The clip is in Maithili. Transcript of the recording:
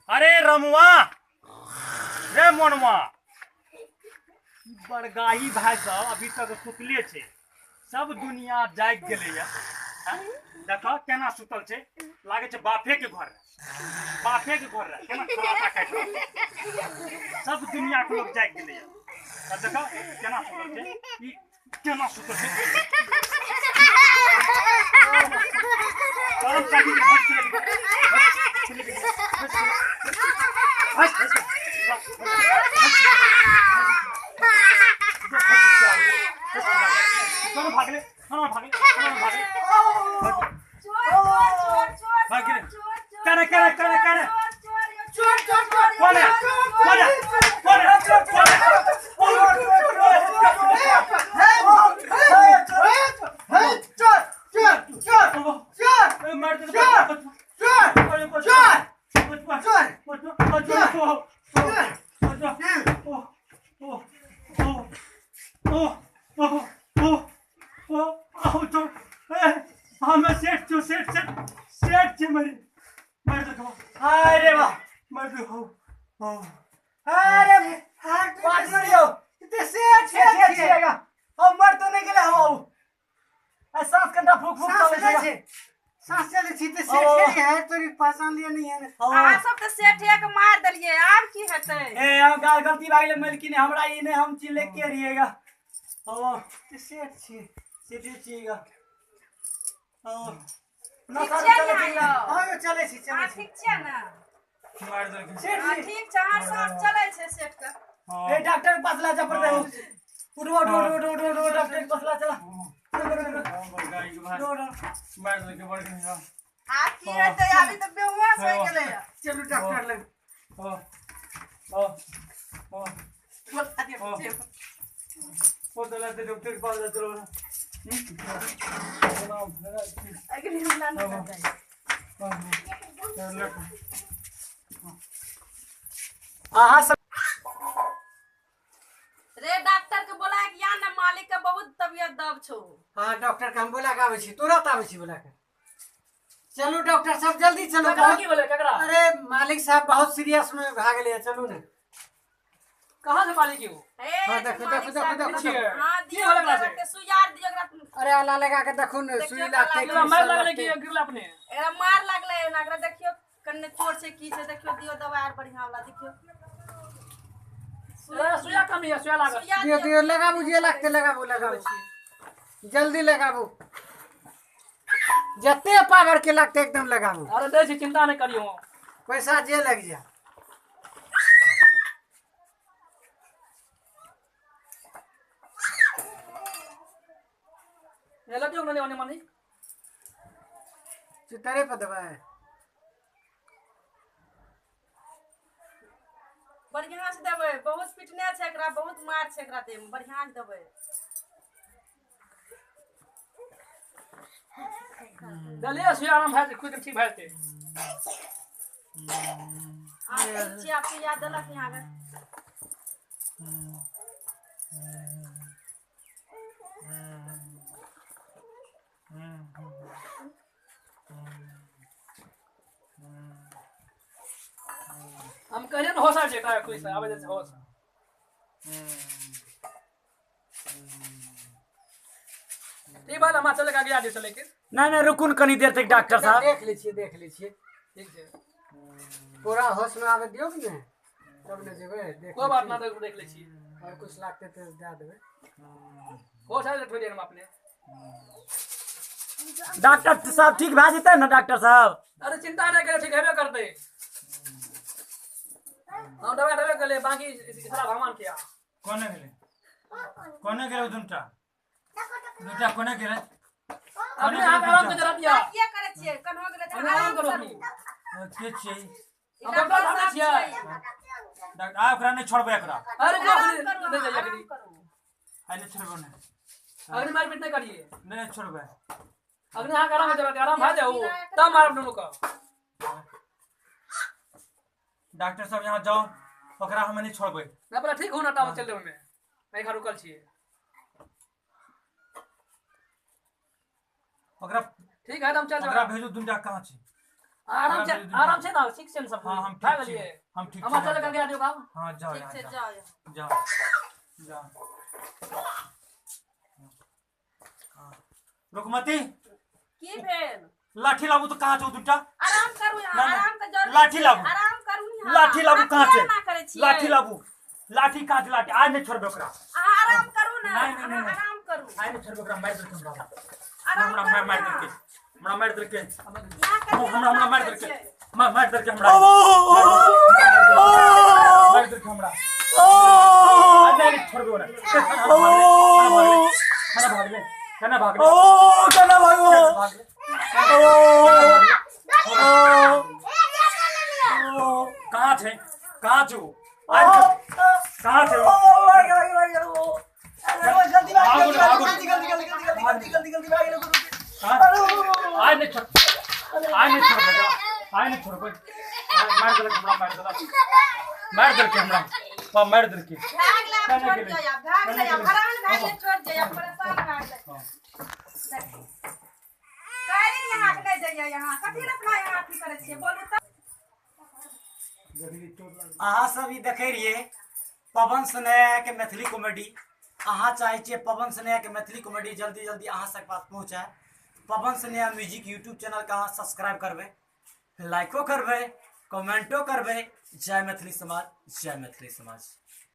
अरे रमुआ रे मोनुआ, बड़गाही भाई साहब अभी तक सुतले छे, सब दुनिया जाग गेलैया। देखो केना सुतल छे, लागे छे बापे के घर, बापे के घर रहे, केना खराटा काटि रहल छै। सब दुनिया के लोग जाग गेलैया। देखो केना सुतल छे, ई केना सुतल छे। करम चाची के हंस चले गेलै, चले गेलै, हंस हंस दोनों भागले, दोनों भागले, दोनों भागले। भागले। करे करे करे करे। चोर चोर चोर। कौन है? कौन है? कौन है? कौन है? चोर चोर चोर चोर मार दे। चोर चोर चोर चोर। हमें सेठ छो, सेठ सेठ सेठ छे मरी मार दे। अरे वाह मार दे। हो अरे बात मरियो ते सेठ सेठ छिएगा। हम मर तो नहीं गेले हम। आ सांस कंटा फूक फूक चले छै, सांस चले छी ते सेठ है, तोरी पहचान लिया नहीं है। अहाँ सब त सेठे के मार देलिए, आब की हेतै? ए हम गाल गलती भए गेलै मलकिन, हमरा ई नै हम चिल्ले के रहिएगा। ओ ते सेठ छी, सेठे छिएगा। ओ ना ठीक सर छै चले ने छी। यौ? हां यो चले छी, चले अहाँ छी ठीक छियै ने? मार दे। सेठ हाँ जी ठीक छै, अहाँ सांस चलै छै सेठ के। ए डॉक्टर के पास ला जा पड़ते। उठो उठो उठो उठो उठो, डॉक्टर के पास ला चला। मार दे के बड़ गई। आब की हेतै? अभी तऽ बेहोश होइ गेलै। चलू डॉक्टर लग। ओ ओ ओ ओ दला दे, डॉक्टर के पास जा चलो। अगली हमला नहि करतै। अहाँ सब रे डॉक्टर के बोला के या ना, मालिक के बहुत तबियत दब छौ। हाँ डॉक्टर के हम बोला के आबै छी, तुरंत आबै छी बोला के। चलू डॉक्टर साहब जल्दी चलू। ककरा की भेलै ककरा? अरे मालिक साहब बहुत सीरियस में भए गेलै, चलू ने। कहाँ से मालिक यौ? ए हाँ, देखो, मालिक देखो, साहब, देखो, देखो। हाँ की दियौ भेलै एकरा से? के सुइयार दियौ एकरा। अरे आला लगा के देखू ने, देखियौ सुई तऽ लागतै एकरा कि मार सब लागलै कि लागतै। गिरला अपने? एकरा मार लागलै ने, एकरा देखियौ कन्ने चोट छै की छै, देखियौ दियौ दवाइ आर बढ़ियां वाला देखियौ। एकरा सुइया कम यऽ, सुइया लागल। सुइया दियौ दियौ। दियौ लगाबू, जे लागतै लगाबू, लगाबू जल्दी लगाबू, जते पावर के लागतै एकदम लगाबू। अरे दै छी, चिंता नहि करियौ। पैसा जे लग जाए। ए लगियौ ने ओने मालिक। चुतरे पर दबाए। बढ़ियां से देबै, बहुत पिटने छै एकरा, बहुत मार छै एकरा देह में, बढ़ियां से देबै। देलियै सुइया, आराम भए जेतै, खुद ठीक भए जेतै। आ ठीक छियै, आब सुइया देलक यहाँ के। हम कहलियै ने होश आबि जेतै, खुद से आबै जेतै होश। ठीक बात, हमरा चले के आगे आगे चले के। नहीं नहीं रुकू न कनी देर तक डॉक्टर साहब। देख लै छियै, देख लै छियै, ठीक छै, पूरा होश में आबे दियौ कि ने तब ने जेबै। देख कोई बात ना, देख लै छियै। और कुछ लागतै तऽ दए देबै। होश आबि जेतै थोड़ी देर में अपने। डॉक्टर साहब ठीक भए जेतै ने डॉक्टर साहब? अरे चिंता नहि करे, ठीक हेबे करतै। हम दवाई देबे करलियै, बाकी सारा भगवान के। कोने गेलै, कोने गेलै दुनटा दुनटा कोने गेलै? अपने अहाँ आराम के जरा दिया। किया करै छियै? कन्हो गेलै तऽ अपने आराम आराम करू करू। अपने। के छियै? हम डॉक्टर साहब नहि छियै। डॉक्टर आ ओकरा नहि छोड़बै एकरा। अरे आराम नहीं करू, नहीं जाइए आराम अगली। करू। आइ नहि छोड़बै नहि, अगली मारपीट नहीं करिए। नहि छोड़बै। अगले अहाँ आराम जरा दिया, आराम भए जाऊ तब मारब दुनू के। डॉक्टर साहब यहाँ जाओ, ओकरा हम नहीं छोड़बै। ना पहले ठीक हो ना तब चल देबै में, नहीं खा रुकल छियै। ओकरा ठीक है, हम चल ओकरा जेबै। भेजू दुनटा कहाँ छै? आराम छै, आराम छै ने? ठीक छै ने सब? हाँ, हम भए ठीक छी। गेलियै? हम ठीक हमरा छी। चल करके दियौ काम। हाँ, जाओ। ठीक यहाँ छै। जाओ। जाउ। जाओ जाओ। हाँ। रुकमती। की भेल? लाठी लाबू तऽ कहाँ छौ दूटा? आराम करू यहाँ। ना, ना। आराम के जरूरत लाठी छै। लाबू। आराम करू यहाँ। लाठी लाबू। अहाँ कहाँ किया छै? एना करै छियै? लाठी लाबू, लाठी कहाँ छै? लाठी आइ नहि छोड़बै ओकरा। अहाँ आराम करू ने। नहीं, नहीं, अहाँ नहीं। आराम करू। आइ नहि छोड़बै ओकरा, मारि देलकै हमरा। आराम हमरा करू मारि ने। देलकै, हमरा मारि देलकै। यहाँ कथी हमरा हमरा मारि करै देलकै। छियै? मारि देलकै हमरा, मारि देलकै हमरा। आइ नहि छोड़बै ओकरा। केना भागलै? केना भागलै? केना भागो? भागलै? कहाँ छै? कहाँ छै ओ? कहाँ छै ओ? जल्दी भाग। भागो ने, भागो। जल्दी जल्दी जल्दी जल्दी जल्दी जल्दी भाग। आइ नहि छोड़, आइ नहि छोड़बै एकरा, आइ नहि छोड़बै। मारि देलक हमरा, मारि देलक, मारि देलकै हमरा। हाँ, मारि देलकै। भए गेलै, आब केना छोड़ि गेलै? दियौ, आब भए गेलै, आब केना गेलै? हरान भए गेलै, छोड़ि दियौ, आब परेशान भए गेलै। हाँ। कहली ने अहाँके नहि जइयै यहाँ, कथी लए अपना यहाँ अथी करै छियै, बोलू तऽ। अहाँ सब ई देखे रहियै पवन स्नेहा के मैथिली कॉमेडी। अहाँ चाहै छियै पवन स्नेहा के मैथिली कॉमेडी जल्दी जल्दी अहाँ सबके पास पहुँचाए, Pawan Sneha music YouTube channel के अहाँ सब्सक्राइब करबै, लाइको करबै, कमेंटो करबै। जय मैथिली समाज, जय मैथिली समाज।